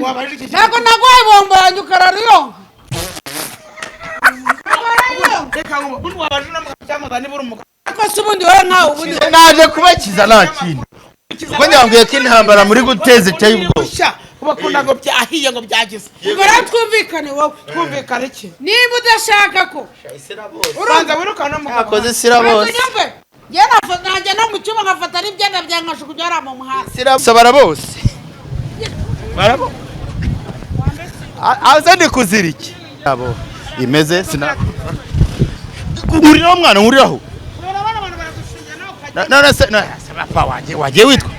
Nakwimye. Wabajije iki? Ntabwo naguhaye bombo yanjye ukararuyonka. Ukararuyonka. Reka ngo ubundi wabajije n'umugabo cyangwa niba uri umugabo. Ariko se ubundi wowe nkawe ubundi Naje kubakiza, nta kintu, kuko nyambwiye ko intambara muri guteza iteye ubwoba. Bushya ubakunda ngo byahiye, ngo byagize. Ubwo rero twumvikane wowe. Twumvikane iki? Niba udashaka ko Ubanza wirukana n'umugabo. Yakoze sira bose. Unyumve, njye najya no mu cyumba nkafata n'ibyenda byanjye nkajugunya hariya mu muhanda. Sira barabose barabo aza ni kuzira iki abo imeze sina nkuriraho mwana, nkuriraho. Urabona abantu baragushinja nawe ukajya. None se se papa wanjye wagiye witwara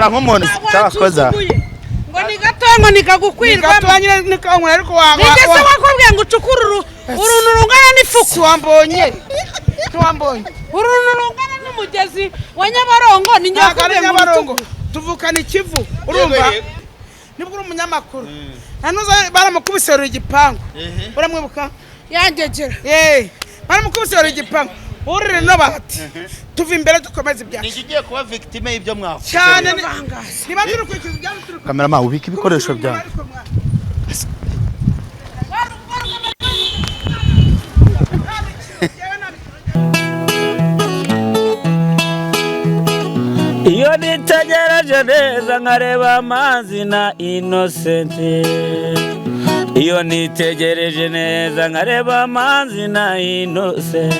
nk'umuntu cyakoza. Wansuzuguye ngo ni gatoya, ngo nikagukwirwamo. Gatoya nyine nikankura, ariko wa Nigeze wakubwiye ngo ucukure uruntu rungana n'ifuku? Siwambonye, siwambonye. Uruntu rungana n'umugezi wa Nyabarongo ni Ntabwo ari nyakubwiye ngo Nyabarongo. urucukure? Tuvukana ikivu, urumva? Nibwo uri umunyamakuru nanuza baramukubise igipangu, uramwibuka? Yangegera. Yeee, baramukubise igipangu, urire no bati tuva imbere dukomeze ibyacu. Ngiye kuba victime y'ibyo mwavuze. Cyane Bangaza. Niba turi kwikiza ibyacu turi Cameraman, ubika ibikoresho byawe. Ariko mwa- Iyo nitegereje neza nkareba amazi na Innocent, iyo nitegereje neza nkareba amazi na Innocent,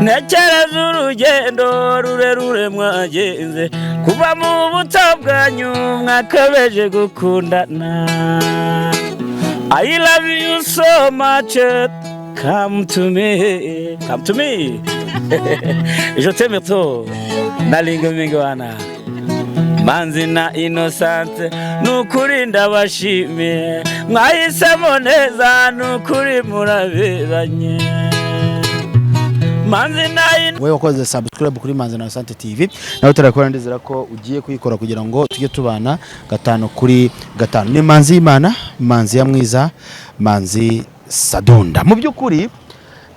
ntekereza urugendo rurerure mwagenze kuva mu buto bwanyu mwakabeje gukundana. I love you so much. Come to me, come to me. Je t'aime trop. Nalinga mingi wana. Manzi na Innocent, nukuri ndabashimiye, mwahisemo neza, nukuri muraberanye, Manzi na Wowe wakoze subscribe kuri Manzi na Innocent TV, nawe utarakora, ndizera ko ugiye kuyikora kugira ngo tujye tubana gatanu kuri gatanu. Ni Manzi y'Imana, Manzi ya mwiza, Manzi Sadunda. Mu by'ukuri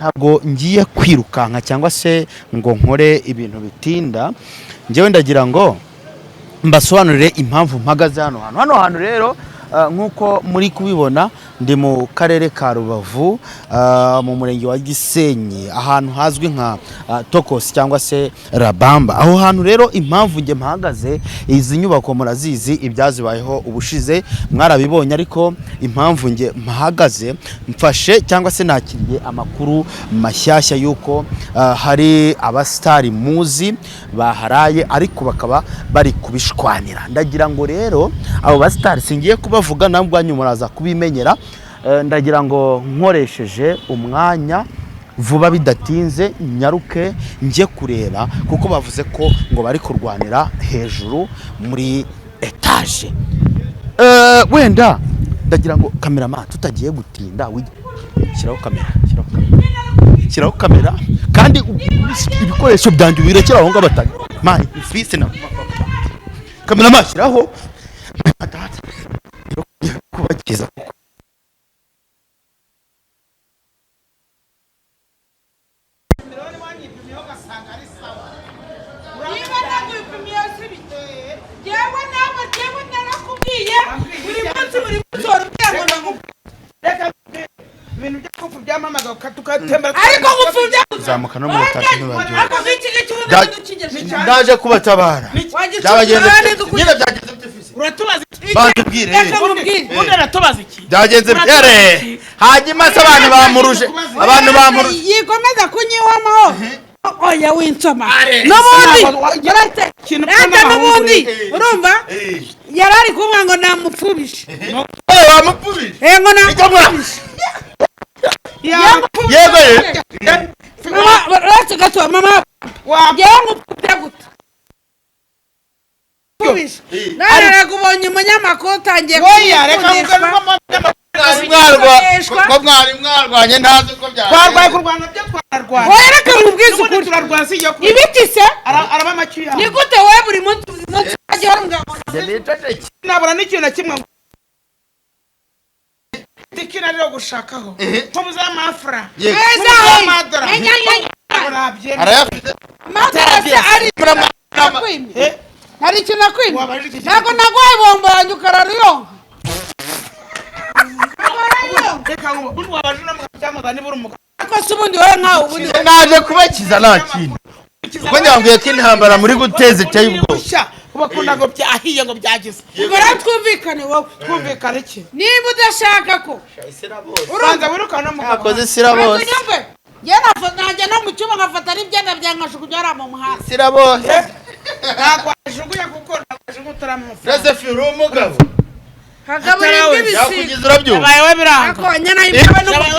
ntabwo ngiye kwirukanka cyangwa se ngo nkore ibintu bitinda. Njyewe ndagira ngo mbasobanurire impamvu mpagaze hano hantu. Hano hantu rero, nk'uko muri kubibona, ndi mu karere ka Rubavu, mu murenge wa Gisenyi, ahantu hazwi nka Tokosi cyangwa se Rabamba. Aho hantu rero impamvu njye mpahagaze, izi nyubako murazizi, ibyazibayeho ubushize mwarabibonye, ariko impamvu njye mpahagaze, mfashe cyangwa se nakiriye amakuru mashyashya y'uko hari abasitari muzi baharaye, ariko bakaba bari kubishwanira. Ndagira ngo rero abo basitari singiye kubavuga, nawe ubwanyu muraza kubimenyera. Ndagira ngo nkoresheje umwanya vuba bidatinze nyaruke njye kureba, kuko bavuze ko ngo bari kurwanira hejuru muri etaje. Wenda ndagira ngo cameraman, tutagiye gutinda, shyiraho kamera, shyiraho kamera, shyiraho kamera, kandi ibikoresho byanjye ubirekere aho ngaho batari mani ifise na cameraman, shyiraho data kubakiza. Niba nagupimiye si bike, yewe nawe, yewe narakubwiye buri munsi, buri munsi wari ubwiye ngo ndagupimye. Reka ibintu byakufu byamamaga tukatembera. Ariko gupfubya Zamuka no muri etaje ntibabyumva. Ariko nk'iki ngiki ubundi ntukigejeje. Ndaje kubatabara. Byabagenze nyine, byagenze bite fisi? Uratubaza iki? Batubwire. Reka nkubwire. Ubundi aratubaza iki? Byagenze byare, hanyuma se abantu bamuruje, abantu bamuruje. Yikomeza kunyiwamaho, oya winsoma n'ubundi uretse Ikintu reka n'ubundi urumva yari ari kumwe ngo namupfubije. Eh, bamupfubije. Eh, ngo namupfubije. Ya- Yego ye. Mama, uretse gato mama. Wa- Ngewe ngupfubye gute? Pfubije none nakubonye umunyamakuru utangiye Oya, reka kundishwa. nkubwire ko Mwari mwarwa ko mwari mwarwanye, ntazi uko twarwaye byagenze. Kurwana byo twararwanye. Oya, reka nkubwize N'ubundi ukuri. turarwana, si iyo Ibiti se? Araba amacyuya. Ni gute wowe buri munsi, buri munsi wajya uhora ngo Nabura n'ikintu na kimwe ngo tiki nariro gushakaho nko muzamafra. Yego. Eza. Amadora. Enya, enya. Urabyemera? Arayafite. Amadora se ari akwimye? Eh, Hari ikintu nakwimye? Wabajije iki? Ntabwo naguhaye bombo yanjye ukararuyonka. Reka ngo ubundi wabajije uno mugabo cyangwa niba uri umugabo. Ariko se ubundi wowe nkawe ubundi Naje kubakiza nta kintu, kuko nyambwiye ko intambara muri guteza iteye ubwoba. Bushya ubakunda ngo byahiye, ngo byagize. Ubwo rero twumvikane wowe. Twumvikana iki? Niba udashaka ko Banza wirukane uno mugabo. Akoze sira bose. Unyumve, njye najya no mu cyumba nkafata n'ibyenda byanjye nkajugunya hariya mu muhanda. Sira bose. Ntabwo wajugunya, kuko ntabwo wajugunya utarama amafaranga. Joseph, uri umugabo. Kagaburira ibisiga. Yakugize, urabyumva. Yabaye we biranga. Ariko wanyana imbawe n'umugabo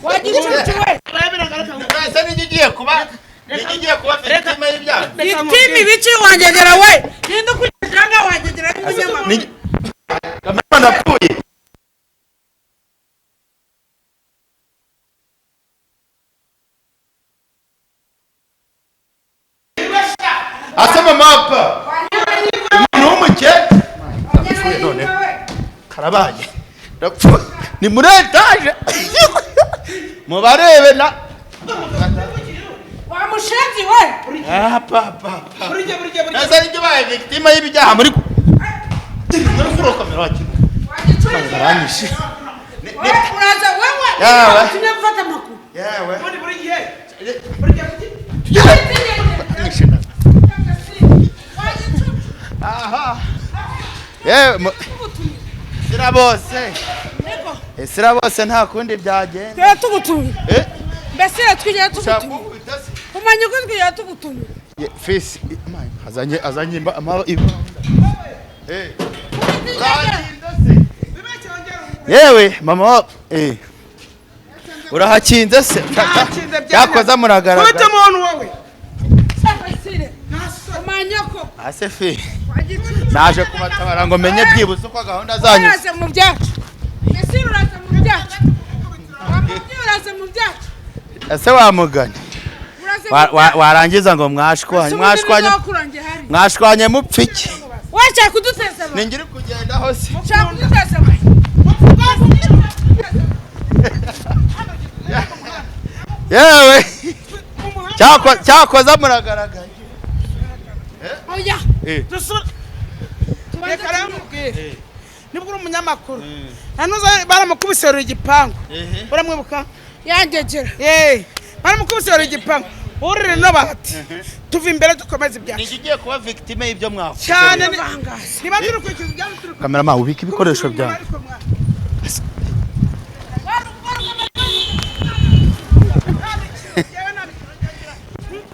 wagicucu we. Yabaye biranga, reka ngo Ese nijye ugiye kuba, nijye ugiye kuba victime y'ibyaha? Reka ngo Victime ibiki? Wangegera we, ninde ukugejanga? Wangegera n'umunyamakuru. Kamara, ndapfuye. Ase mama papa, umuntu w'umukene, ndapfuye none, karabaye, ndapfuye. Ni muri etaje, mubarebe na Wa mushenzi we. Ah, papa. Burya, burya, burya. Ese nijye ubaye victime y'ibyaha muri kurokamera wakina? Wagicucu we. Baranyishe. Wowe uraza wewe. Yawe. Utumye gufata amakuru. Yewe. Ubundi buri gihe, buri gihe Baranyishe. Wagicucu. Aha. Yewe, sira bose. Sira bose, nta kundi byagenda. Twari tugutumye. Eh? Mbese rero twigera Ushaka tugutumye. kunkubita se? Umenya uko twigera tugutumye. Ye, fisi, amaye, azanye imba ama iba. Eh. Urahakinze se? Yewe, mama wa urahakinze se? Ntahakinze bya Yakoza muragaragara. Kubita umuntu wowe. Mbese umenya ko Ase fi. wagicucu. Naje kubatabara ngo menye byibuze uko gahunda zanyu. Uraza mu byacu. Mbese uraza mu byacu. Wamubyeyi, uraza mu byacu. Ese wamugani. Uraza mu byacu. Warangiza ngo mwashwanye, mwashwanye, mwashwanye mupfa iki? Washaka kuduteza abantu. Ningiri kugendaho se? Ushaka kuduteza abantu. Yewe, cyakoza muragaragaye. Oya. Reka rero mubwire, nibwo uri umunyamakuru nanuza baramukubise igipangu, uramwibuka? Yangegera. Yeee, baramukubise igipangu, urire no bati tuva imbere dukomeze ibyacu. Nijye ugiye kuba victime y'ibyo mwakoze. Cyane Bangaza. niba turi kwishyuza ibyacu turi Kamerama, ubike ibikoresho byawe. Ariko mwa-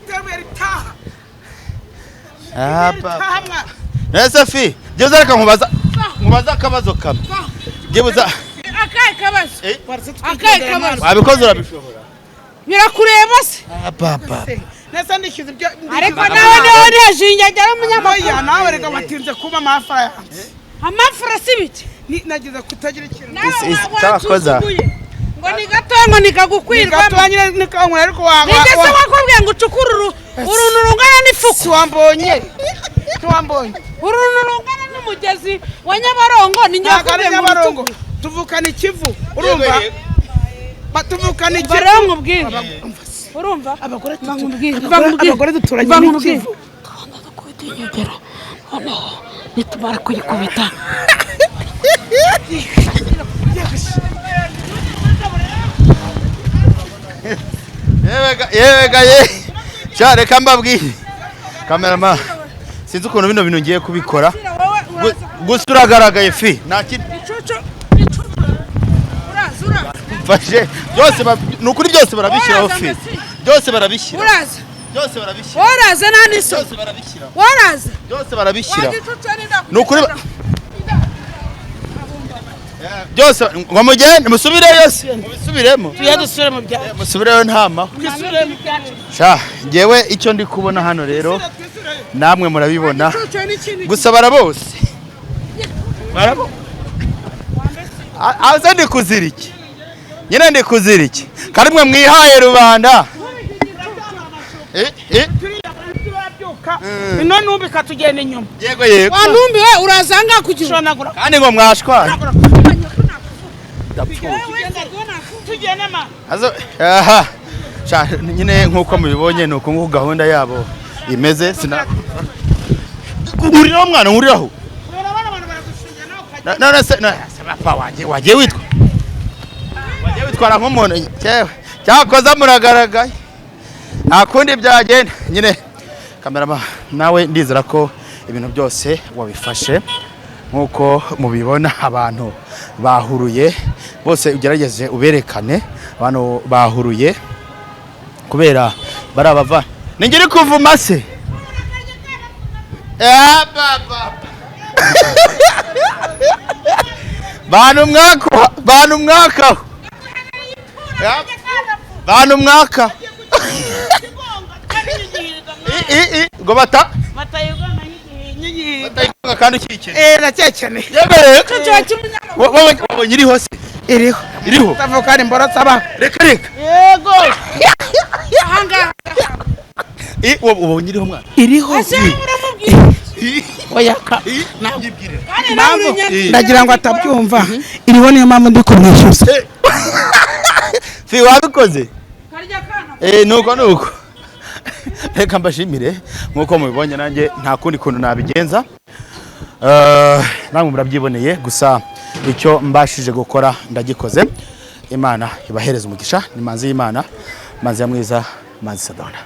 Yewe ritaha. Ah, Ritaha papa. mwa. Ese fi, byibuze reka nkubaza akabazo kamwe. Byibuze Akahe kabazo? Waretse Akahe tukigendera kabazo? mwana. Wabikoze, urabishobora. Birakureba se? Ah, papa. Nese ndishyuza ibyo. Ariko nawe niho ntiyajingagera umunyamakuru. Oya, nawe reka, watinze kuba amafaranga yanjye. Amafura si bike. Nagize kutagira ikintu. Nawe Cyakoza. wansuzuguye ngo ni gatoya, ngo nikagukwirwamo. Gatoya nikankura, ariko wa Nigeze wakubwiye ngo ucukure uruntu rungana n'ifuku? Siwambonye, siwambonye. Uruntu rungana n'umugezi wa Nyabarongo ni Ntabwo ari nyakubwiye ngo Nyabarongo. urucukure. Tuvukana ikivu, urumva? Tuvukana Umva ikivu. rero nkubwire, urumva? Abagore Mva nkubwire, mva nkubwire. abagore duturanye Mva nkubwire. n'ikivu. Tugomba gukubita inyegera, noneho nitumara kuyikubita. Yewe yewe ga ye. Sha, reka mbabwire. Kamerama, sinzi ukuntu bino bintu ngiye kubikora. Wowe uraza. Gusa uragaragaye fi. Nta kintu. Icucu, icucu, uraza, uraza. Mfashe byose ni ukuri, byose barabishyiraho Uraza fi. mbese. Byose barabishyira. Uraza. Byose barabishyira. Waraza nta n'isoni. Byose barabishyira. Waraza. Byose barabishyira. Wagicucu ni. Ni ukuri byose ngo mugende musubireyo se, mubisubiremo. Tujya dusubire mu byacu. Musubireyo nta maho. Twisubire mu byacu. Sha, ngewe icyo ndi kubona hano rero namwe murabibona. Icucu ni ikintu. Gusa barabose barabo aze. Ndi kuzira iki nyine? Ndi kuzira iki kandi mwe mwihaye rubanda? Eh, eh, Turabyuka ino numbi ikatugenda inyuma. Yego yego. Wantumbi we, uraza ahangaha kugira Shonagura. Kandi ngo mwashwanye, ndapfuye. Tugende ma. Aha. Sha, nyine nk'uko mubibonye ni uku nguku gahunda yabo imeze. Sina Nkuriraho mwana, nkuriraho. Urabona abantu baragushungira nawe ukajya. None se se papa wanjye wagiye witwara nk'umuntu cyewe cyakoze muragaragaye, nta kundi byagenda nyine. Kamerama nawe ndizera ko ibintu byose wabifashe nk'uko mubibona. Abantu bahuruye bose, ugerageze uberekane abantu bahuruye kubera barabava ningiri kuvuma se. Ba, ba, ba. Bantu mwaka, bantu mwaka, bantu mwaka. I ngo bata batayigonga kandi ukikeneye. Eh, ndacyakeneye. Yemereye. Cy'umunyamakuru. Wabonye iriho se? Iriho. Iriho. Avoka ari mborotse aba. Reka reka. Yego. Ahangaha. Wabonye iriho mwana? Iriho. Ese uramubwira? Oya ka. Nyibwirira. Kandi nawe Impamvu uri inyandiko. ndagira ngo atabyumva. Iriho, niyo mpamvu ndi kumwishyuza. Si wabikoze? Karya kana. Nuko nuko reka mbashimire. Nkuko mubibonye, nanjye nta kundi kuntu nabigenza. Namwe murabyiboneye, gusa icyo mbashije gukora ndagikoze. Imana ibahereze umugisha. Ni Manzi y'Imana, Manzi ya Mwiza, Manzi Sadona.